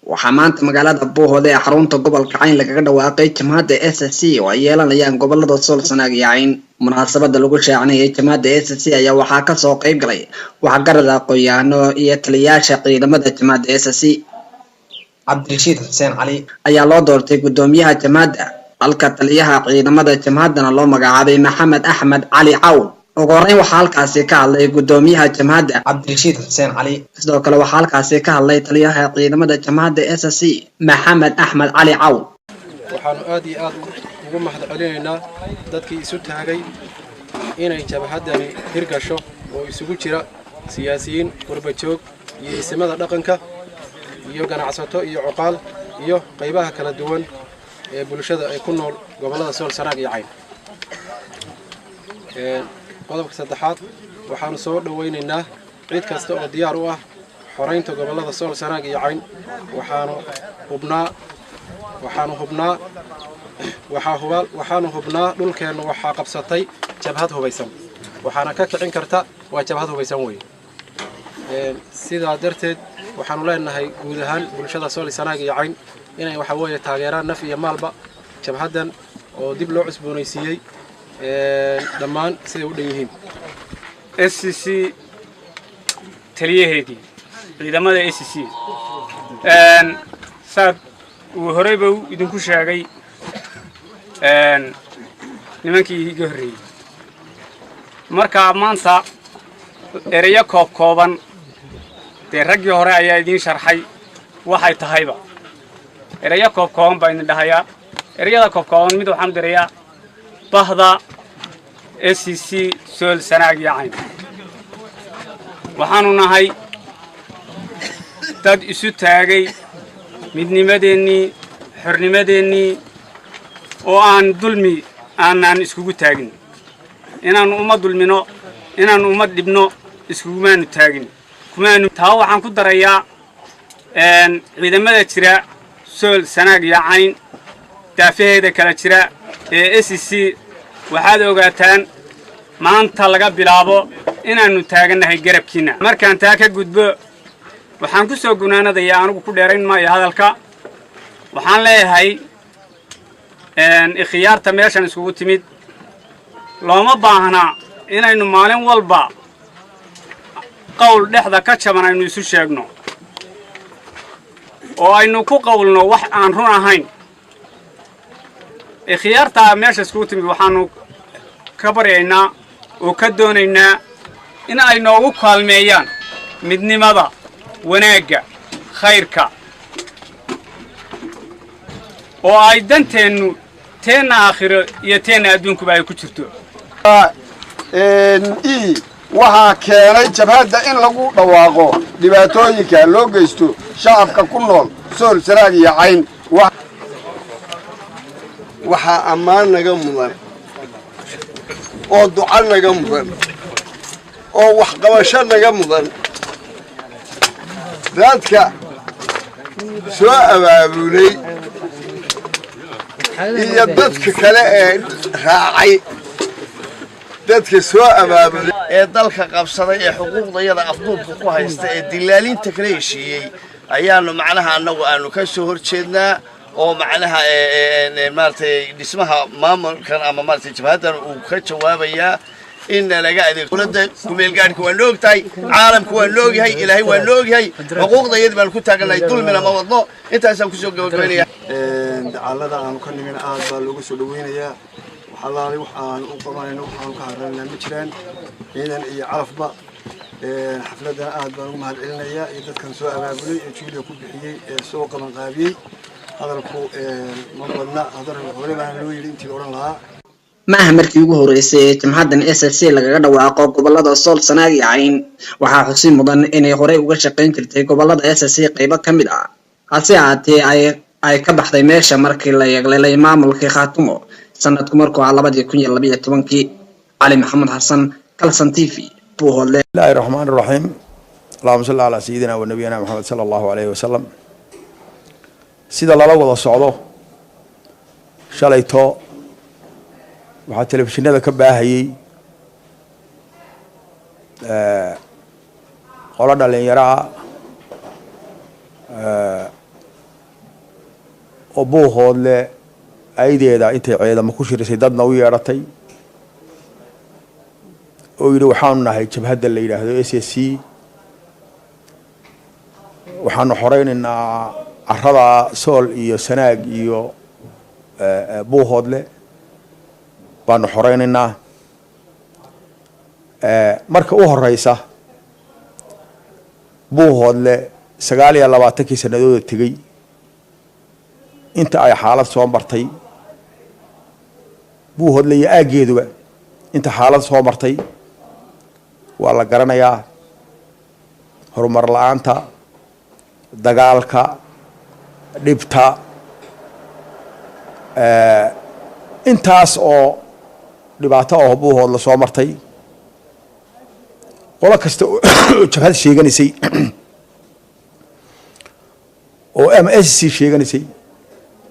Waxaa maanta magaalada Buuhoodle ee xarunta gobolka Cayn lagaga dhawaaqay Jamhadda SSC oo ay yeelanayaan gobolada Sool, Sanaag iyo Cayn. Munaasabada lagu shaacinayay Jamhadda SSC ayaa waxaa kasoo qayb galay waxgarad, aqoon-yahano iyo taliyayaasha ciidamada Jamhadda SSC. Cabdirashiid Xuseen Cali ayaa loo doortay guddoomiyaha jamhadda, halka taliyaha ciidamada jamhaddana loo magacaabay Maxamed Axmed Cali Cawl. Ugu horreyn waxaa halkaasi ka hadlay guddoomiyaha jamhadda Cabdirashiid Xuseen Cali. Sidoo kale waxaa halkaasi ka hadlay taliyaha ciidamada jamhadda SSC Maxamed Axmed Cali Cawl. Waxaanu aad iyo aad ugu mahad celinaynaa dadkii isu taagay inay jabhaddani hirgasho oo isugu jira siyaasiyiin, qurbajoog iyo isimada dhaqanka iyo ganacsato iyo cuqaal iyo qaybaha kala duwan ee bulshada ay ku nool gobollada Sool, Sanaag iyo Cayn. Qodobka saddexaad, waxaanu soo dhowaynaynaa cid kasta oo diyaar u ah xoraynta gobollada Sool, Sanaag iyo Cayn. Waxaanu hubnaa waxaa hubaal, waxaanu hubnaa dhulkeennu waxaa qabsatay jabhad hubaysan, waxaana ka kicin karta waa jabhad hubaysan weeye. Sidaa darteed waxaanu leenahay guud ahaan bulshada Sool, Sanaag iyo Cayn inay waxa weeye taageeraan naf iyo maalba jabhaddan oo dib loo cusboonaysiiyey dhammaan siday u dhan yihiin. SSC taliyaheedii ciidamada SSC, saad uu horeyba idinku sheegay nimankii iga horreeyey, marka maanta ereyo koob kooban dee raggii hore ayaa idiin sharxay waxay tahayba. Ereyo koob kooban baa idin dhahayaa. Ereyada koob kooban mid waxaan u dirayaa bahda SSC Sool, Sanaag iyo Cayn. Waxaanu nahay dad isu taagay midnimadeennii, xornimadeennii oo aan dulmi aanaan iskugu taagin. Inaannu uma dulmino, inaannu uma dhibno iskugumaanu taagin kumaanu. Taa waxaan ku darayaa ciidamada jira Sool, Sanaag iyo Cayn daafaheeda kala jira ee SSC, waxaad ogaataan maanta laga bilaabo inaannu taagannahay garabkiinna. Markaan taa ka gudbo, waxaan ku soo gunaanadayaa, anigu ku dheerayn maayo hadalka, waxaan leeyahay ikhyaarta meeshan iskugu timid, looma baahna inaynu maalin walba qowl dhexda ka jaban aynu isu sheegno oo aynu ku qowlno wax aan run ahayn. Ikhyaartaa meesha iskugu timid waxaanu ka baryaynaa oo ka doonaynaa in ay noogu kaalmeeyaan midnimada, wanaagga, khayrka oo ay danteennu, teenna aakhiro iyo teenna adduunkuba ay ku jirto. E waxaa keenay jabhadda in lagu dhawaaqo dhibaatooyinka loo geysto shacabka ku nool Sool, Sanaag iyo Cayn. Waxaa ammaan naga mudan oo duco naga mudan oo waxqabasho naga mudan dadka soo abaabulay iyo dadka kale ee raacay. Dadka soo abaabulay ee dalka qabsaday ee xuquuqdayada afduubka ku haysta ee dilaalinta kala heshiiyey ayaanu macnaha annagu aanu ka soo hor jeednaa oo macnaha maaragtay dhismaha maamulkan ama maaragtay jabhaddan uu ka jawaabayaa in laga adeeg dowladda kumeelgaadhka. Waa noog tahay, caalamku waa noogyahay, Ilaahay waa noogyahay. Xuquuqdayadii baanu ku taagannahay, dulmina ma wadno. Intaasaan kusoo gabagabaynaya. Dacallada aanu ka nimina aad baa looga soo dhaweynayaa. Waxalaali wax aanu u qabanayno, waxaanu ka haranaynaa ma jiraan, ciidan iyo calafba. Xafladana aad baan ugu mahad celinayaa iyo dadkan soo abaabulay ee juuliya ku bixiyey ee soo qabanqaabiyey. Hadalku ma badna, hadal hore baana loo yidhi intii la odhan lahaa. Ma aha markii ugu horreysay ee jamhaddan SSC lagaga dhawaaqo gobolada Sool, Sanaag iyo Cayn. Waxaa xusin mudan inay horey uga shaqayn jirtay gobolada SSC qaybo ka mid ah, hase ahaatee ay ka baxday meesha markii la yeegleelay maamulkii Khaatumo sanadku markuu ahaa 2012-kii. Cali Maxamed Xasan, Kalsan TV, Buuhoodle. الله الرحمن الرحيم، اللهم صل على سيدنا ونبينا محمد صلى الله عليه وسلم. Sida lala wada socdo, shalayto waxaa telefishinada ka baahayey qolo dhalinyaro ah. Oo Buuhoodle aydeeda intay ciidamo ku shirisay, dadna u yeedhatay oo yidhi: "Waxaanu nahay jabhadda la yidhaahdo SSC, waxaanu xoreynaynaa carada Sool iyo Sanaag iyo Buuhoodle baanu xoreynaynaa." Marka u horeysa, Buuhoodle 29-kii sanadooda tegey inta ay xaalad soo martay, Buuhoodle iyo aaggeeduba inta xaalad soo martay waa la garanayaa: horumar la-aanta, dagaalka, dhibta, intaas oo dhibaato oo Buuhoodle soo martay. Qolo kasta oo jabhad sheeganaysay oo ama SC sheeganaysay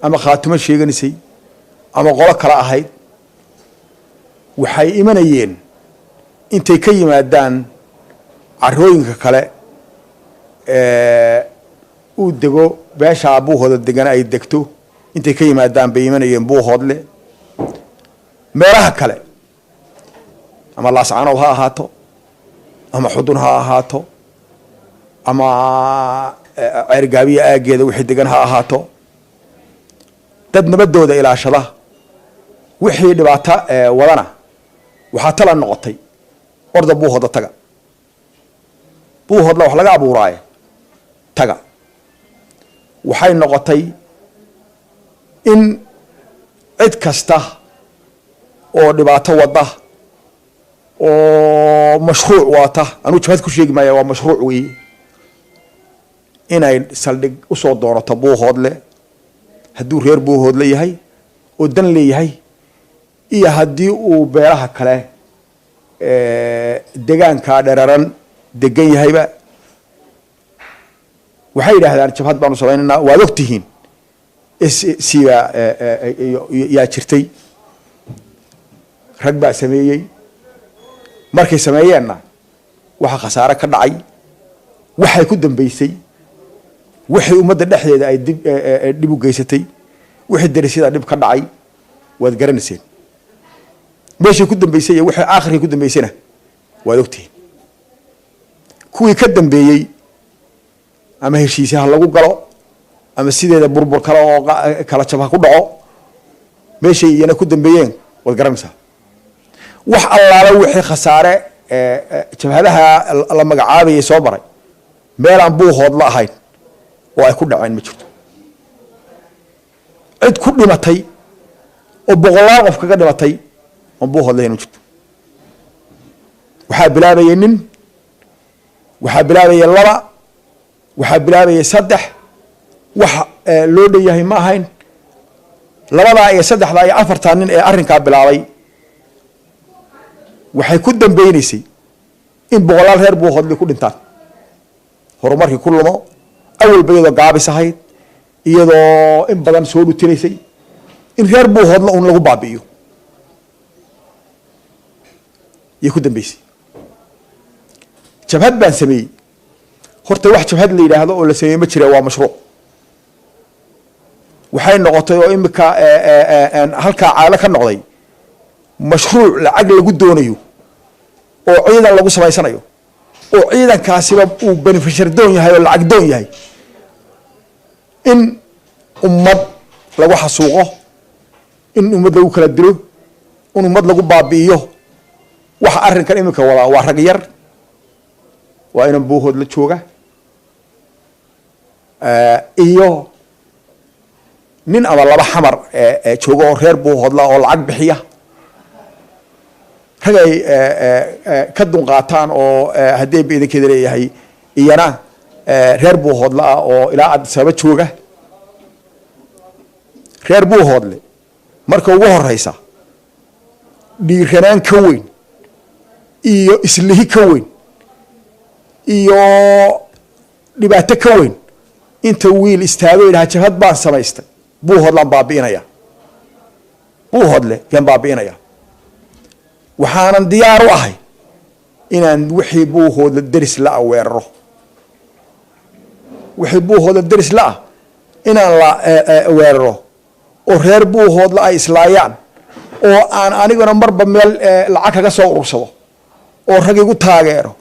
ama Khaatumo sheeganaysay ama qolo kale ahayd, waxay imanayeen intay ka yimaadaan carooyinka kale uu dego beeshaa Buuhooda degan ay degto, intay ka yimaadaan bay imanayeen Buuhoodle. Meelaha kale, ama Laascanood ha ahaato ama Xudun ha ahaato ama Ceergaabiya aaggeeda wixii degan ha ahaato, dad nabadooda ilaashada, wixii dhibaato wadana waxaa tala noqotay: "Orda, Buuhoodla taga, Buuhoodla wax laga abuuraaye taga." Waxay noqotay in cid kasta oo dhibaato wada oo mashruuc wata, anuu jabhad ku sheegi maaya, waa mashruuc weeye, inay saldhig usoo doonato Buuhoodle, hadduu reer Buuhoodle yahay oo dan leeyahay iyo haddii uu beelaha kale degaankaa dheraran degan yahayba. Waxay yidhaahdaan: "Jabhad baanu samaynaynaa." Waad og tihiin, SC baa yaa jirtay, rag baa sameeyey. Markay sameeyeenna waxa khasaare ka dhacay, waxay ku dambeysay, wixii ummadda dhexdeeda ay dib dhib u geysatay, wixii darisyada dhib ka dhacay waad garanayseen. Meeshay ku dambeysay iyo wixii aakhirkay ku dambeysayna waad ogtihiin. Kuwii ka dambeeyey, ama heshiise ha lagu galo ama sideeda burbur kale oo kala jab ha ku dhaco, meeshay iyana ku dambeeyeen waad garanaysaa. Wax allaala wixii khasaare jabhadaha la magacaabayay soo maray, meelaan Buuhood la ahayn oo ay ku dhaceen ma jirto. Cid ku dhimatay oo boqolaal qof kaga dhimatay oon Buuhood lahayn ma jirto. Waxaa bilaabayay nin, waxaa bilaabayay laba, waxaa bilaabayay saddex. Wax loo dhan yahay ma ahayn. Labadaa iyo saddexdaa iyo afartaa nin ee arrinkaa bilaabay waxay ku dambeynaysay in boqolaal reer Buuhoodli ku dhintaan, horumarkii ku lumo. Awalba iyadoo gaabis ahayd, iyadoo in badan soo dhutinaysay, in reer Buuhoodla un lagu baabi'iyo yay ku dambeysay. "Jabhad baan sameeyey." Horta wax jabhad la yidhaahdo oo la sameeyey ma jira, waa mashruuc. Waxay noqotay oo imika halkaa caalo ka noqday mashruuc lacag lagu doonayo oo ciidan lagu samaysanayo, oo ciidankaasiba uu beneficiary doon yahay oo lacag doon yahay, in ummad lagu xasuuqo, in ummad lagu kala dilo, in ummad lagu baabi'iyo. Waxa arrinkan iminka wadaa waa rag yar, waa inan Buuhood la jooga iyo nin ama laba Xamar jooga oo reer Buuhoodla oo lacag bixiya, rag ay ka dunqaataan oo haddii ba idinkeeda leeyahay iyana reer Buuhoodla ah oo ilaa Addis Ababa jooga. Reer Buuhoodle marka ugu horeysa dhiiranaan ka weyn iyo islihi ka weyn iyo dhibaato ka weyn inta wiil istaago yidhaha: "Jabhad baan samaystay, Buuhoodlaan baabi'inaya, Buuhoodle yaan baabi'inaya." Waxaanan diyaar u ahay inaan wixii Buuhoodla deris la-a weeraro, wixii Buuhoodla deris la-ah. Inaan la weeraro oo reer Buuhoodle ay islaayaan oo aan aniguna marba meel lacag kaga soo urursado oo rag igu taageero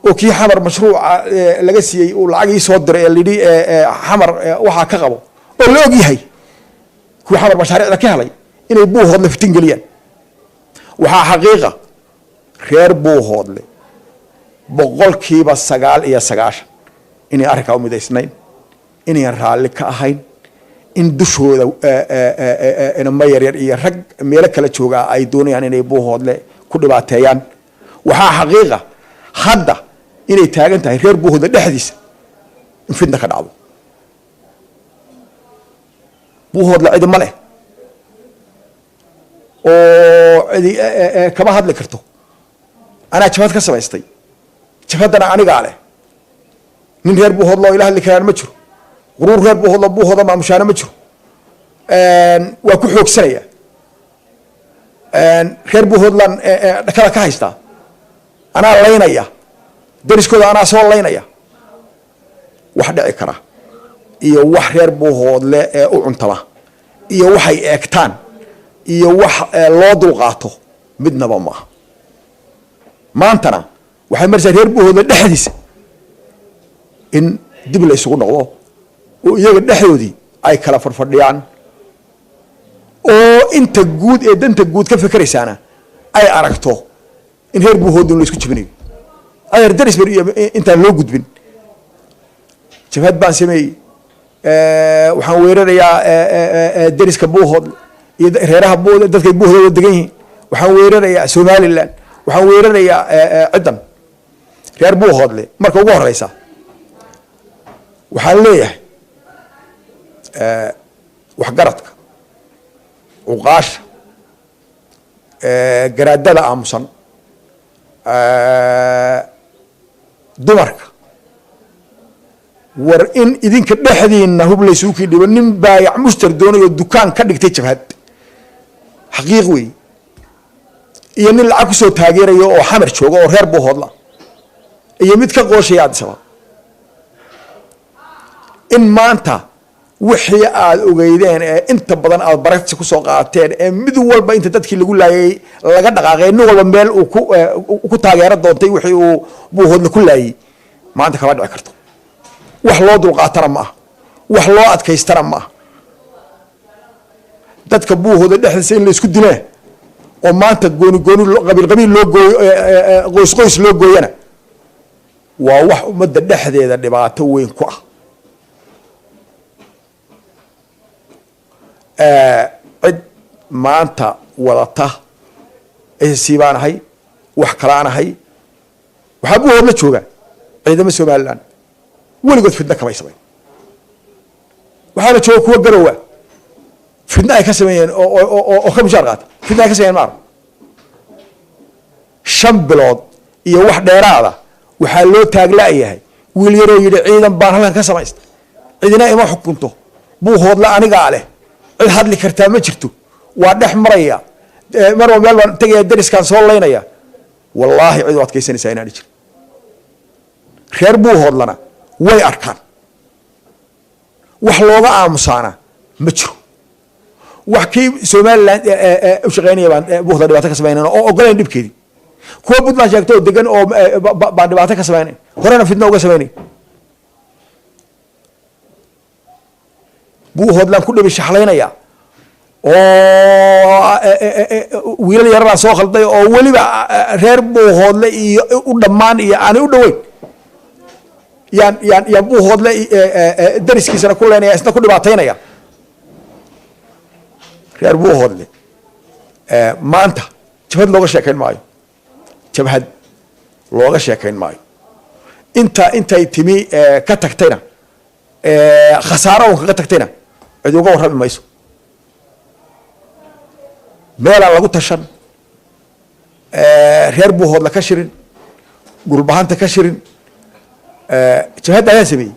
oo kii Xamar mashruuca laga siiyey uu lacag ii soo diray ee layidhi Xamar waxaa ka qabo, oo la og yahay kuwii Xamar mashaariicda ka helay inay Buuhoodle fitin geliyaan. Waxaa xaqiiqa reer Buuhoodle 99% inay arrinkaa u midaysnayn, inayan raalli ka ahayn, in dushooda inamo yaryar iyo rag meelo kala joogaa ay doonayaan inay Buuhoodle ku dhibaateeyaan. Waxaa xaqiiqa hadda inay taagan tahay reer Buuhoodle dhexdiisa in fitna ka dhacdo. Buuhoodle cidi ma leh oo cidi kama hadli karto. Anaa jabhad ka samaystay, jabhaddana anigaa leh. Nin reer Buuhoodle oo ila hadli karaan ma jiro, quruur reer Buuhoodle Buuhooda maamushaana ma jiro. Waa ku xoogsanaya reer Buuhoodland dhakada ka haystaa, anaa laynaya dariskooda, anaa soo laynaya. Wax dhici kara iyo wax reer Buuhoodle ee u cuntama iyo waxay eegtaan iyo wax loo dulqaato midnaba maaha. Maantana waxay maraysaa reer Buuhoodle dhexdiisa in dib la isugu noqdo oo iyaga dhexdoodii ay kala fadhfadhiyaan oo inta guud ee danta guud ka fekeraysaana ay aragto in reer Buuhoodle la isku jibinayo. Adeer daris bar iyo intaan loo gudbin jabhad baan sameeyey, waxaan weerarayaa dariska Buuhoodle iyo reeraha dadkay Buuhoodle degan yihiin, waxaan weerarayaa Somaliland, waxaan weerarayaa ciddan reer Buuhoodle. Marka ugu horeysa waxaan leeyahay waxgaradka, cuqaasha, garaadada aamusan, dumarka, war in idinka dhexdiina hub laysugu dhibo, nin baayac mushtar doonayo dukaan ka dhigtay jabhad xaqiiq wey iyo nin lacag kusoo taageerayo oo Xamar jooga oo reer Buuhoodla iyo mid ka qooshaya Addis Ababa, in maanta wixii aada ogeydeen ee inta badan aada baragsi kusoo qaateen ee mid walba inta dadkii lagu laayay laga dhaqaaqay, nin walba meel uu ku taageero doontay wixii uu Buuhoodle ku laayay, maanta kama dhici karto. Wax loo dulqaatana ma aha, wax loo adkaystana ma aha. Dadka Buuhoodle dhexdiisa in la isku dilaa oo maanta gooni gooni, qabiil qabiil loo gooyo, qoys qoys loo gooyana waa wax ummadda dhexdeeda dhibaato weyn ku ah. Cid maanta wadata SC baan ahay, wax kalaan ahay, waxaa Buuhoodla jooga ciidamo Somaliland weligood fidno kamay samayn. Waxaana jooga kuwa Garowa fidno ay ka sameeyeen oo ka mushaar qaata, fidno ay ka sameeyeen maara 5 bilood iyo wax dheeraada. Waxaa loo taagla-yahay wiil yaroo yidhi ciidan baan halkan ka samaystay, cidina ima xukunto, Buuhoodle anigaa leh, cid hadli kartaa ma jirto, waa dhex maraya, marba meel baan tegaya, dariskaan soo laynaya. Wallaahi cid u adkaysanaysaa inaani jirin. Reer Buuhoodlana way arkaan, wax looga aamusaana ma jiro. Wax kii Somaliland u shaqeynaya baan Buuhoodla dhibaato ka samaynayn oo ogolayn dhibkeedii, kuwa Puntland sheegto oo degan oo baan dhibaato ka samaynayn, horena fidno uga samaynayn. Buuhoodlaan ku dhibi shaxlaynaya oo wiilal yararaan soo khalday oo weliba reer Buuhoodle iyo u dhammaan iyo aanay u dhoweyn yaan yaan yaan Buuhoodle dariskiisana ku leynaya, isna ku dhibaataynaya reer Buuhoodle. Maanta jabhad looga sheekayn maayo, jabhad looga sheekayn maayo. Inta intay timi ka tagtayna khasaaro un kaga tagtayna cid uga warrami mayso. Meelaan lagu tashan, reer Buuhoodla ka shirin, Dhulbahanta ka shirin, jabhadda ayaan sameeyey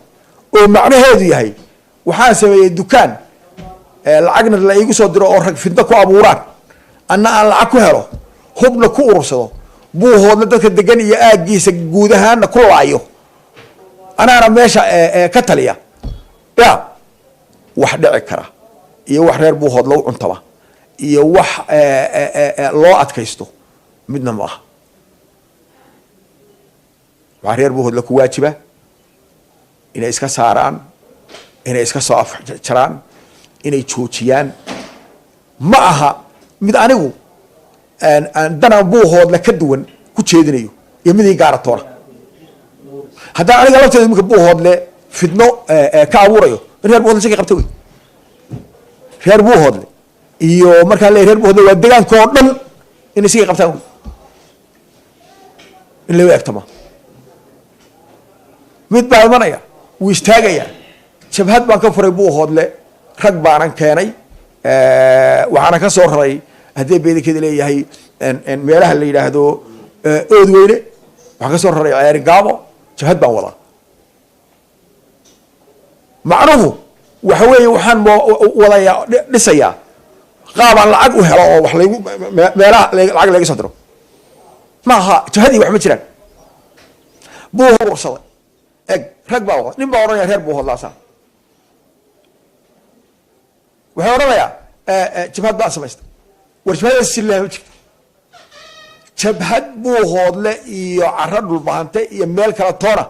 oo macnaheedu yahay waxaan sameeyey dukaan lacagna la iigu soo diro oo rag fidno ku abuuraan, anna aan lacag ku helo, hubna ku urursado, Buuhoodla dadka degan iyo aaggiisa guud ahaanna ku laayo, anaana meesha ka taliya. Ya Wax dhici kara iyo wax reer Buuhoodle u cuntaba iyo wax loo adkaysto midna ma aha. Waxaa reer Buuhoodle ku waajiba inay iska saaraan, inay iska soo afjaraan, inay joojiyaan. Ma aha mid anigu danaan Buuhoodle ka duwan ku jeedinayo iyo mid ii gaara toona. Haddaan aniga lafteeda iminka Buuhoodle fidno ka abuurayo, in reer Buuhoodle shaki qabta wey. Reer Buuhoodle iyo markaan leeyahay reer Buuhoodle waa degaanka oo dhan, inay shaki qabtaan wey, in lagu egtama. Mid baa imanaya, wuu istaagayaa: "Jabhad baan ka furay Buuhoodle, rag baanan keenay, waxaana ka soo raray," haddii beedankeeda leeyahay, "meelaha la yidhaahdo Oodweyne, waxaan ka soo raray Ceeri Gaabo, jabhad baan wadaa." Macnuhu waxa weeye waxaan wadayaa, dhisayaa qaabaan lacag u helo oo wax laygu meelaha lacag layga soo diro. Ma aha jabhadii, wax ma jiraan. Buu urursaday eg, rag baa wada. Nin baa odhanaya reer Buuhoodlaasaa, waxay odhanayaa jabhad baa samaysta. War jabhadaas silaha ma jirto. Jabhad Buuhoodle iyo caro Dhulbahante iyo meel kale toona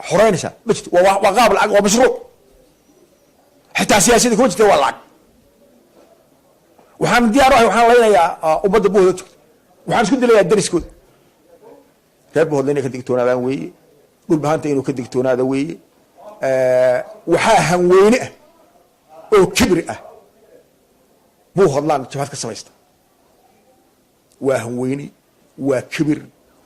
xoreynaysaa ma jirto. Waa qaab lacag, waa mashruuc, xitaa siyaasadii kuma jirta, waa lacag. Waxaan diyaar u ahay, waxaan laynayaa ummadda Buuhoodle joogta, waxaan isku dilayaa dariskooda. Reer Buuhoodle inay ka digtoonaadaan weeye, Dhulbahanta inuu ka digtoonaada weeye. Waxaa hanweyne ah oo kibri ah Buuhoodlaan jabhad ka samaysta. Waa hanweyne, waa kibir,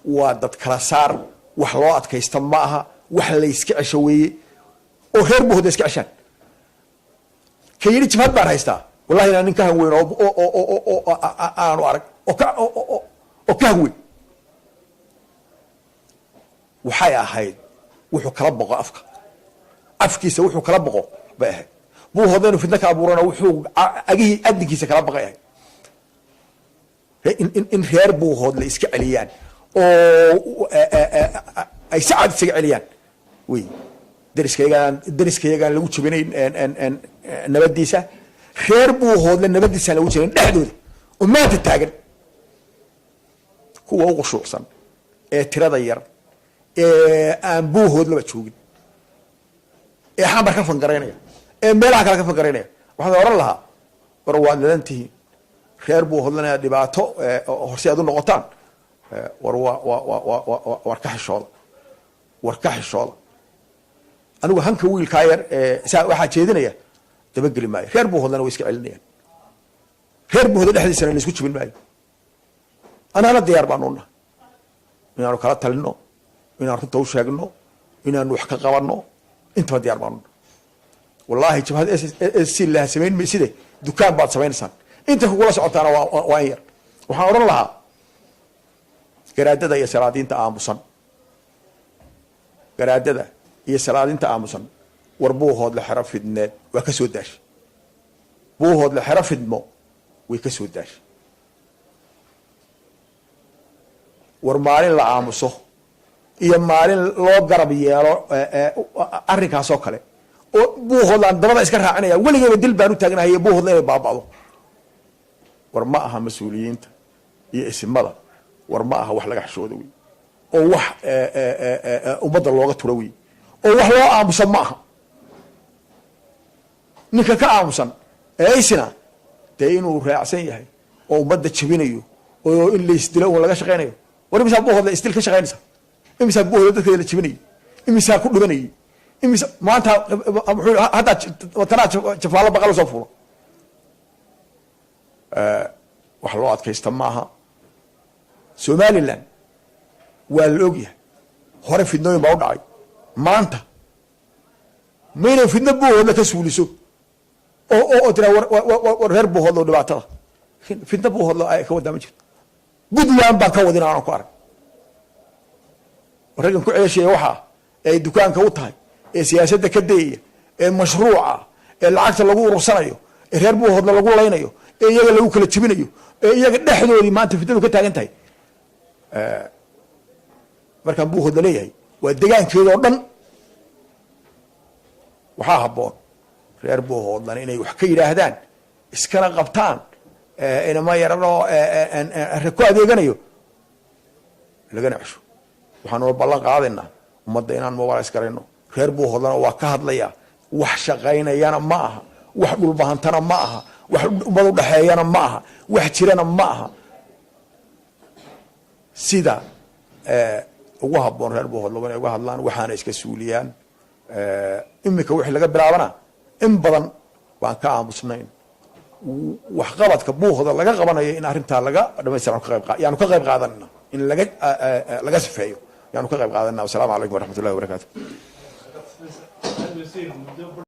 waa dad kala saar. Wax loo adkaysta ma aha, wax layska cesho weeye oo reer Buuhoodle iska ceshaan. Ka yidhi "jabhad baan haystaa", wallahi inaan nin ka hanweyn oo aanu arag oo ka hanweyn. Waxay ahayd wuxuu kala boqo afka, afkiisa wuxuu kala boqo bay ahayd. Buuhoodle inuu fidno ka abuurana wuxuu agihii adinkiisa kala baqay ahayd. In reer Buuhoodle iska celiyaan oo ay si cad isaga celiyaan wey. Dariskayagaan, dariskayagaan lagu jabinayn nabadiisa, reer Buuhoodle nabadiisaan lagu jabinayn dhexdooda oo maanta taagan. Kuwa u qushuucsan ee tirada yar ee aan Buuhoodlaba joogin, ee Xamar ka fangaraynaya, ee meelaha kale ka fangaraynaya, waxaan odhan lahaa: war waad ladan tihiin reer Buuhoodlena inaad dhibaato horse aad u noqotaan. War wa wa wa wa wa war ka xishooda, war ka xishooda. Anigu hanka wiilkaa yar saa waxaa jeedinaya dabageli maayo. Reer Buuhoodlena way iska celinayaan, reer Buuhoodle dhexdiisana la isku jibin maayo. Anaana diyaar baanu nahay inaanu kala talino, inaan runta u sheegno, inaanu wax ka qabanno, intaba diyaar baanu nahay. Wallaahi jabhad SC laha samayn mayside, dukaan baad samaynaysaan. Inta kugula socotaana waa in yar. Waxaan odhan lahaa garaadada iyo salaadiinta aamusan, garaadada iyo salaadiinta aamusan: war Buuhoodle xero fidneed waa ka soo daashay, Buuhoodle xero fidmo way ka soo daashay. War maalin la aamuso iyo maalin loo garab yeelo arrinkaas oo kale oo Buuhoodlaan dabada iska raacinaya, weligeyba dil baan u taagnahay Buuhoodle inay baaba'do. War ma aha mas-uuliyiinta iyo isimada, war ma aha wax laga xishooda wey, oo wax ummadda looga turo wey, oo wax loo aamusan ma aha. Ninka ka aamusan ee isina dee inuu raacsan yahay oo ummadda jabinayo oo in laysdilo un laga shaqaynayo. War imisaa Buuhoodle isdil ka shaqaynaysa? Imisaa Buuhoodle dadkeeda la jabinayay? Imisaa ku dhimanayay? Imisa maanta muxuu haddaa watanaa jafaalo baqal soo fuulo? Wax loo adkaysta maaha. Somaliland waa la ogyahay, hore fidnooyin baa u dhacay. Maanta maynay fidno Buuhoodle ka suuliso oo tiraa war reer Buuhoodle dhibaatada fidno Buuhoodle ay ka wadaa ma jirto. Puntland baan ka wadin aanan ku arag. Raggan ku ceeshaya waxaa ee dukaanka u tahay, ee siyaasadda ka dayaya, ee mashruuca, ee lacagta lagu urursanayo, ee reer Buuhoodle lagu laynayo, ee iyaga lagu kala jebinayo, ee iyaga dhexdoodii maanta fitnadu ka taagan tahay. Markaan Buuhoodle leeyahay waa degaankeeda oo dhan. Waxaa habboon reer Buuhoodlana inay wax ka yidhaahdaan, iskana qabtaan inama yaranoo ku adeeganayo lagana cesho. Waxaanula ballan qaadaynaa ummadda inaan mobilize garayno. Reer Buuhoodlana waa ka hadlayaa. Wax shaqaynayana ma aha, wax dhulbahantana ma aha, wax ummad udhexeeyana ma aha, wax jirana ma aha. Sida ugu habboon reer Buuhoodla inay uga hadlaan, waxaana iska suuliyaan. Iminka wixii laga bilaabana in badan baan ka aamusnayn waxqabadka Buuhooda laga qabanayo. In arrintaa laga dhamaystira yaanu ka qayb qaadanana, in laga sifeeyo yaanu ka qayb qaadanana. Wasalaamu calaykum waraxmatullahi wabarakaatu.